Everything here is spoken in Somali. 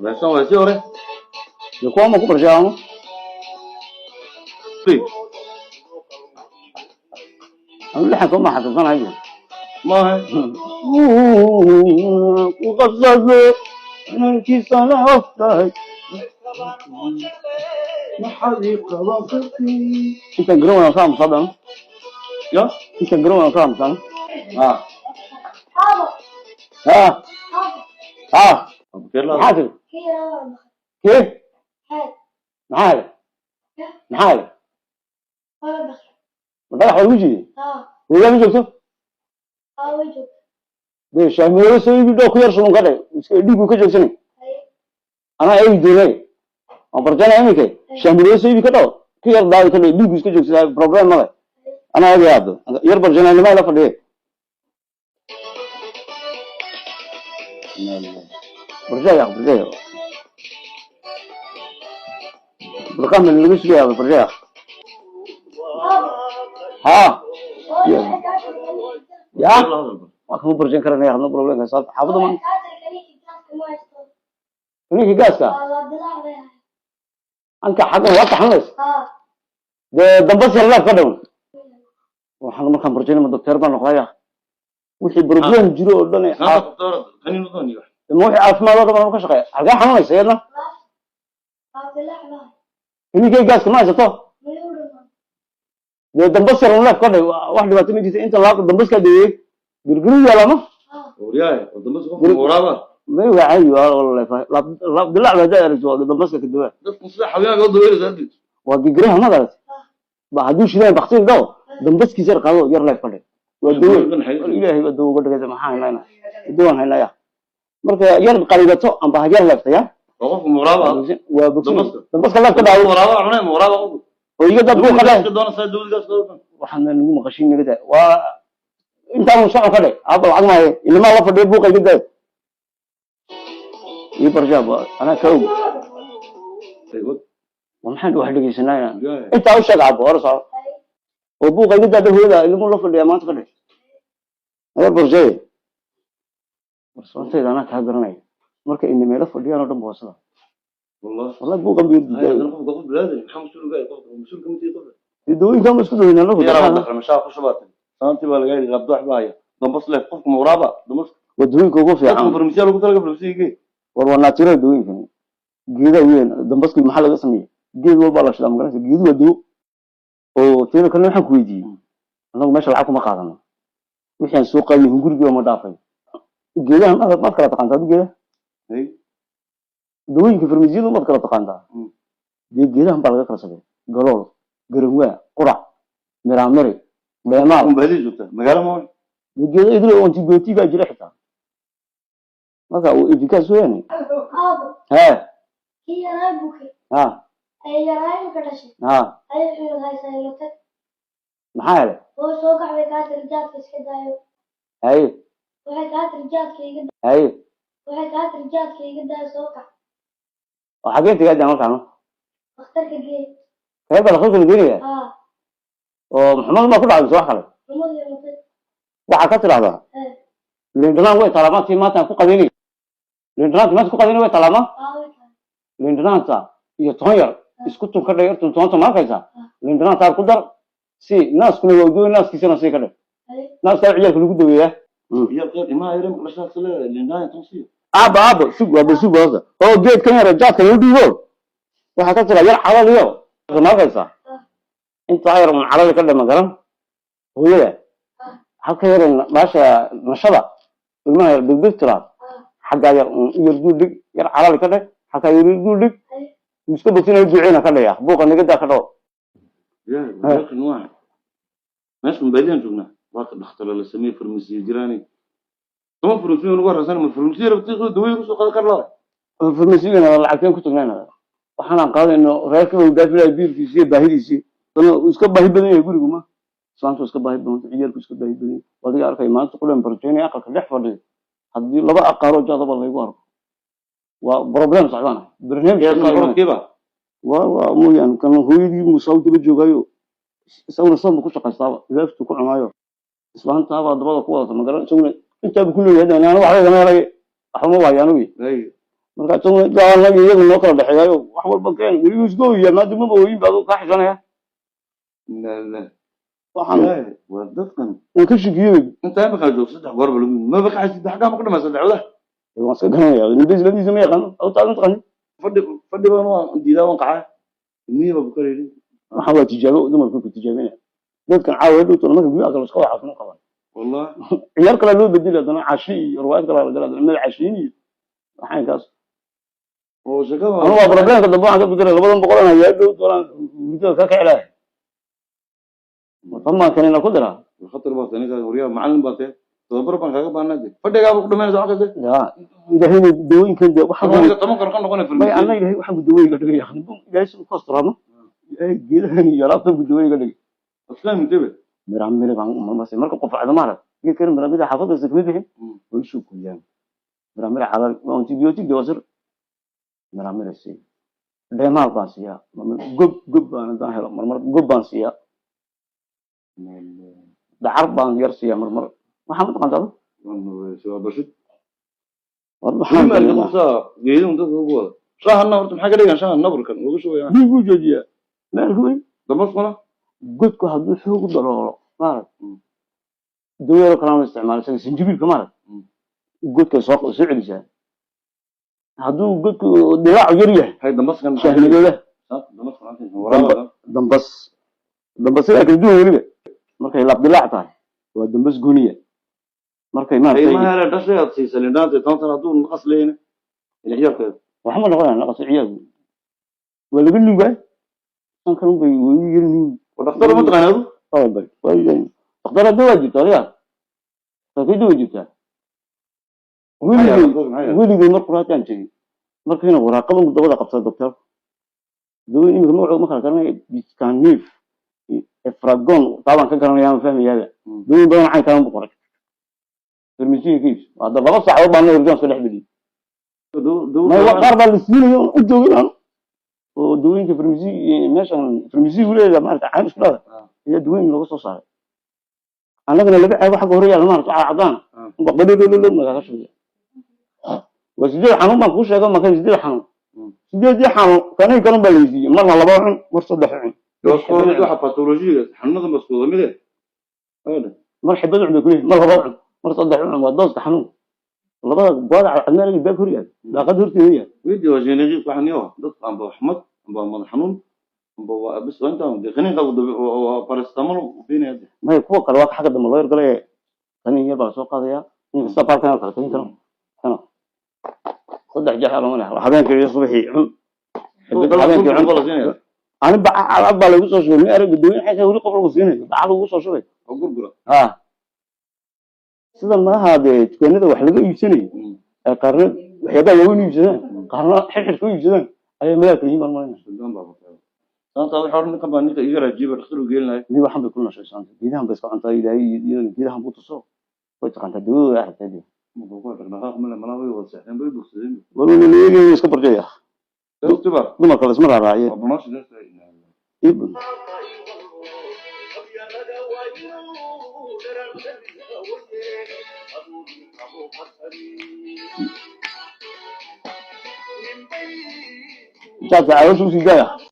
Heestan waa sii hore. Dee kuwa ma ku barshaamo? Anu lixanka ma xasuusanayo. Maaha. Ku qabsado inankiisana og tahay. Maxaad ii qaban kartii? Intaan garan waayaan ka aamusaa. Ya. Intaan garan waayaan ka aamusaa. Ah. Ha ha. Kerla. Maxaa tiri? Kee? Maxaa hele? Maxaa hele? Ma dhagax waa lagu jiiday? Hooyaa ma joogto? Dee shaamiyado soo iibi, dhoo ku yar shubun ka dhe, dhiigu ka joogsanay. Anaa eegi doonay, waan barjanaya iminka. Shaamiyado soo iibi ka dhoo ku yar daadi ka dhe, dhiigu iska joogsadaa, problem male. Anaa eegaya hadda, yar barjanaya, nimaa la fadhiye. Barjaya, barjaya, barqaama laga sugaya, barjaya. Ha ya, waa kama barjan karanaya hadna problemka sababta xaafadda ma ninkii gaaska anka xagga waa taxanaysa. Dee dambas yar leef ka dhown. Waxaan markaan barjanay ma doctor baan noqdaya, wixii problem jiro oo dhan ma wixii caafimaad oo dhan baan ka shaqeeya. Halkaa xanuunaysa iyadna? Ninkii gaaska ma haysato? Dee dambas yar leef ka dhay, wax dhibaato ma jirta. Inta laabta dambaskaa deeyey girgiru yaala ma Waraaba. May, waa caadi, waa leefahay laab dilaac baa haddaad aragto, waa dambaska ka duwaa. Dadku sida xayawaanka u daweynaysa hadii. Waa gigiraha, maad aragtay ba? Hadduu shidaan baktiin dhaw, dambaskiisa yar qaado, yar leef ka dhig, waa dawo. Ilaahay baa dawo uga dhigaysa. Maxaan haynayna? Dawaan haynaya. Marka yar qaribato amba ha yar leefta ya. Waa qofku muraaba. Waa bogsin. Dambaska. Dambaska leef ka dhaawo. Muraaba cunay, muraaba qofku. Oo iga dad buuqa leh. Doonaysaa dawladdaas doonaysaa. Waxaan nagu maqashin naga daa, waa intaanu socon ka dhe. Aaba lacag maaye, ilmaha la fadhiyo, buuqa iga daa. Ii barjaab, anaa ka og. Waa maxaan wax dhegeysanayna? Intaa u sheeg aabo, hore soco oo buuqa iga daada. Hooyada ilmuhu la fadhiya maanta ka dhe, adeer barjee. Warsoontayda anaa kaa garanaya. Marka ina meelo fadhiyaan oo dhan boosada. Wallah. Wallahi buuqan buu Hay diiday. hadana qofka qof bilaadan maxaa mas'uul uga yahay? Qofka mas'uul kama tihi qofka. Dawooyinkan ma isku daweyna anagu? Yara dakhla mashaa ku shubaatay. Saantii baa laga yidhi labdo wax baa haya. Dambas leef qofku muraaba dambas. Waa dawooyinka ugu Dadku fiican. Farmasiya lagu talaga farmasiga. War waa naatiral dawooyinkan, geedaha weyn. Dambaski maxaa laga sameeyey? Geed walbaa la shidaa, magaranaysa? Geedu waa dawo. Oo teeda kalena waxaan ku weydiiyey, annagu meesha lacag kuma qaadano. Wixii aan soo qaadin hungurigii ma dhaafay. Geedaha maad kala taqaantaa adu geedaha? Hey. Dawooyinka farmasiyadu maad kala taqaantaa? Dee geedahan baa laga kala sameeya: galool, garanwaa, qurac, miraamiri, dheemaal. Un baadii joogta magaalo ma. Dee geedo idil oo antibiotic baa jira xitaa. Marka uu efficace weeyaan hee. Ha ha. Maxaa helay? Haye haye. Oo xagee tegaada markaano? Kee baa dhakhtarka la geenaya? Oo maxamed maa ku dhacday mise wax kale? Waxaa ka tidahdaa lindhanaan way talaamaa. Tii maanta aan ku qadeynay, lindhanaanta maanta ku qadeynay way talaamaa. Lindhanaanta iyo toon yar isku tun ka dhig. Yartun toonta ma arkaysaa? Lindhanaantaa ku dar si naaskuna waa udoy, naaskiisana sii ka dhig. Naaskaa ciyaalka lagu daweeyaa. Iyo qeyb imaa yare dhashaa sale lindaan tonsi. Aaba, aaba, sug, waaba sug horta. Oo geedkan yar jaadkan u dhiibo, waxaa ka tira yar calal iyo ma arkaysaa? Intaa yar un calali ka dhima garan hooyada halka yar baasha nashada ilmaha yar degdeg tiraad xaggaa yar un u yar duul dhig, yar calali ka dhig, halkaa yar duul dhig, wuu iska bogsinaya. Duceyna ka dhaya, buuqa nagadaa ka dhawo. Ya, walaakin waa meeshan baadiyaan joognaa, waa ka dhakhtar la sameeyey, farmasiya jiraani. Tuma farmasiya ugu horeysan ma farmasiya rabtay dawooyin kusoo qadan kar laa. Farmasigana lacagteen ku tagnayna, waxaan qaadayno reerkii baa daafilaya biilkiisi iyo baahidiisii. Dana uu iska baahi badan yahay gurigu, ma islaantu iska baahi badanta, ciyaalku iska baahi badan yahay. Adiga arkay maanta qulan barjeynaya aqalka dhex fadhiyo, haddii laba aqaaroo jaadaba laygu arko waa problem socdaan barnaamij. Orodkiiba. Waa mooyaan kan hooyadii musaa daba joogaayo, isaguna sanbu ku shaqaystaaba, ilaaftu ku cunaayo, islaantaabaa dabada ku wadata magaran. Isaguna intaaba ku leeyahay, hadda ana waxba igama helay, waxba ma waayo anugi. Ay. Marka tan anaga iyagu noo kala dhexeeyayo, wax walba keen, weli wuu iska ooyaa, maanta maba ooyin ba, aduu kaa xishanaya. La la. Waxaan Waa dadkan. Waan ka shikiyey. Inta imika joog saddex goor ba lagu yimi, maba kaxaysid, xaggaa ma ku dhamaysa dacwadaha? Waan iska garanaya, ninba isladiisa ma yaqaano, awtaad ma taqanin. Fadhi fadhi baan waan diidaa, waan qacaa, ilmihii baa ku kala. Waxaan waa tijaabo, dumarku ku tijaabinaya dadkan caawa dhowtoona marka guryaha kale iska wada caafimaad qabaan. Wallah. Ciyaar kale loo bedeli haddana, cashi iyo riwaayad kale la gala haddana, meel cashiin iyo waxaan kaas. Oo shakada. Anu waa problemka dambe waxaan ka fikiraya 200 aan hayaa, dhow doonaan hurdada ka kici lahay, tan baan kanina ku diraa. Khatar baa tahay ninkaas, waryaa, macallin baa tahay, tababar baan kaaga baahnaa de, fadhigaaba ku dhamaynays wax kaste. Ya Ilaahayna dawooyinkan de waxaan Aniga 10 kar ka noqonay. May anna Ilahay waxaan ku dawooyinka dhigaya, Ilahay siduu ku asturaano, Ilahay geedahan iyo alaabtan ku dawooyinka dhigay. Aslaan mudebe. Mira mira baan marmase marka qufacdo, maarag geedkan mira mira xaafadda kama bixin, way isu gooyaan mira mira calal, waa antibiotic de, wasir mira mira sii dheemaal baan siiyaa marmar, gob gob baan haddaan helo marmar gob baan siiyaa, dacar baan yar siiyaa marmar. Waxaa ma taqaantaa? Waa bashid. War waxaan Geedun dadka ugu wada shaahanna horta maxaa ka dhigan shaahan nabarkan ugu shubaya? Dhiig buu joojiyaa maalku weyn. Damaskuna? Godku hadduu xoog u daloolo, maarag, dawo kalama isticmaalo isaga, sinjibiilka, maarag, godka soo soo celisaa hadduu godku dilaacu yar yahay. Hay damaskan. Shahmadooda. Damaskan waraabada. Dambas, dambasidaa kala duwan weliba, markay laabdilaac tahay waa dambas gooniya, markay maaragtay. Ilmaha hele dhashay aad siisa lindhaanta 10 sana hadduu naqas leeyna ilixyarkeeda. Waxma noqonaya naqas, ciyaalku waa laga nuugaa, sankan bay way yar nuugi. Dhakhtar ma taqaana adu? Bay dhakhtar hadda waa jirta, adiga dhakhtarkayda way jirtaa. Weligay weligay mar quraataan tegey, markiina waraaqadan dabada qabtaa doctor, dawooyin imika magacooda ma kala garanaya, biscanif, efragon, taabaan ka garanaya, ma fahmayaaba. Dawooyin badan caynkaan bu qoray, farmasiga ka iibso hadda, 2 saacadood baan hordaan soo dhex geliyay. May qaar baa la siinayo u joogay baan oo dawooyinka farmasi, meeshan farmasigu leeyahay, maarata, cayn isku dhada ayaa dawooyin looga soo saaray. Annagana laba ceebo xagga hore yaalla, maarata, waxaa cadaan badhadhadhadh magaga shubaya. Waa sideed xanuun baan kuu sheego, marka sideed xanuun, sideedii xanuun kanin kalan baa laysiiyey, marna laba cun, mar saddex cun. Waxa pathologiga xanuunada ba isku wada mid eh. Mar xibad cun bay kuleeyihin, mar laba cun, mar saddex cun, waa dooska xanuun. Labada baada cadmeelagi baag hor yaal, daaqad horteeda yaal. Weydii waa générique, waxaan iyo dadka amba xumad amba madax xanuun amba waa bis, waa intaan de qaniinka waa paracetamol u keenaya. Maya, kuwa kale waa ka xagga dambe loo yargalay, kanin yar baa lasoo qaadaya, in kasta baalkan oo kale, kanin kano kano saddex jeex lama leh, habeenkii iyo subaxii cun, habeenkii cun. Ani baca cad baa lagu soo shubay, ma arag dawooyin xaysa weli qof lagu siinayo baca lagu soo shubay. Oo gurgura. Ha, sidan malaha dee dukaanada wax laga iibsanayo ee qaarna waxyaabaha waaweyn u iibsadaan, qaarna xirxirka u iibsadaan, ayaa magaalka yihiin baan malayna. Suldaan baa batay sababta waxa hore ninkan baa ninka iga rajiiba dhakhtar u geelinayo. Ni waxan bay ku nooshay, geedahan bay iska cuntaa, Ilaahay iyadana geedahan buu tuso, way taqaantaa dawadooda, aragtay dee. Dhaqdhaqaaq male, malaa way wada seexdeen, bay bogsadeen. War eegay iska barjaya. Tiba. Dumarka la isma raaraaye. Waa banaashi. Ib- jaadka caloosha usii daaya.